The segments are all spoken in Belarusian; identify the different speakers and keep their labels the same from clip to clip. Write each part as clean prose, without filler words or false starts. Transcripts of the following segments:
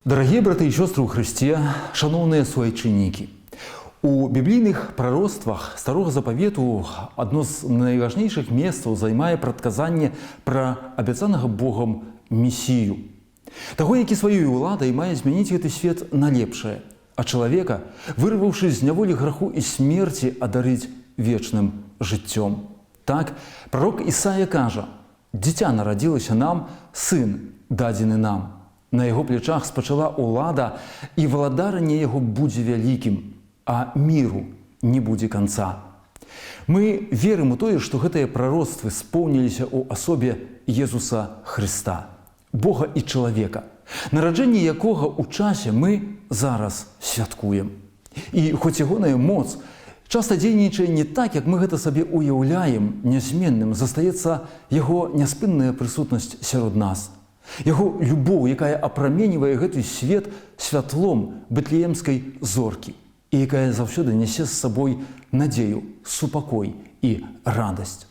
Speaker 1: Дарагія браты і сёстры ў Хрысце, шаноўныя суайчыннікі. У біблійных прароцтвах Старога Запавету адно з найважнейшых месцаў займае прадказанне пра абяцанага Богам Месію. Таго, які сваёй уладай мае змяніць гэты свет на лепшае, а чалавека, вырваўшы з няволі граху і смерці, адарыць вечным жыццём. Так, прарок Ісая кажа: «Дзіця нарадзілася нам, сын дадзены нам. На яго плечах спачыла ўлада, і валадаранне яго будзе вялікім, а міру не будзе канца». Мы верым у тое, што гэтыя прароцтвы споўніліся ў асобе Езуса Хрыста, Бога і чалавека, нараджэнне якога ў часе мы зараз святкуем. І хоць ягоная моц часта дзейнічае не так, як мы гэта сабе ўяўляем, нязменным застаецца яго няспынная прысутнасць сярод нас. Яго любоў, якая апраменьвае гэты свет святлом бэтлеемскай зоркі і якая заўсёды нясе з сабой надзею, супакой і радасць.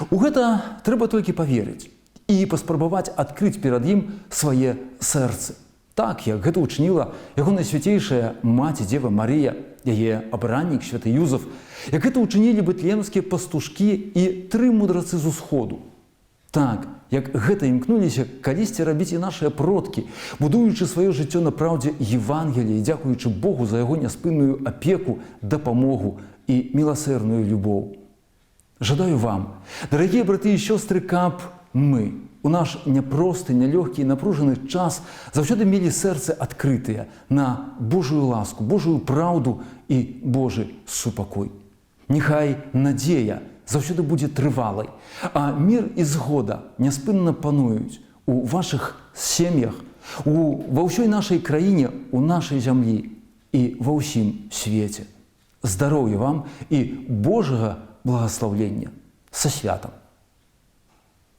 Speaker 1: У гэта трэба толькі паверыць і паспрабаваць адкрыць перад ім свае сэрцы. Так, як гэта ўчыніла яго найсвяцейшая маці Дзева Марыя, яе абраннік святы Юзаф, як гэта ўчынілі бэтлеемскія пастушкі і тры мудрацы з усходу. Так, як гэта імкнуліся калісьці рабіць і нашыя продкі, будуючы сваё жыццё на праўдзе Евангелія, дзякуючы Богу за яго няспынную апеку, дапамогу і міласэрную любоў. Жадаю вам, дарагія браты і сёстры, каб мы у наш няпросты, нялёгкі і напружаны час заўсёды мелі сэрцы адкрытыя на Божую ласку, Божую праўду і Божы супакой. Няхай надзея заўсёды будзе трывалай, а мір і згода няспынна пануюць у вашых сем'ях, ва ўсёй нашай краіне, у нашай зямлі і ва ўсім свеце. Здароўя вам і Божага благаслаўлення. Са святам!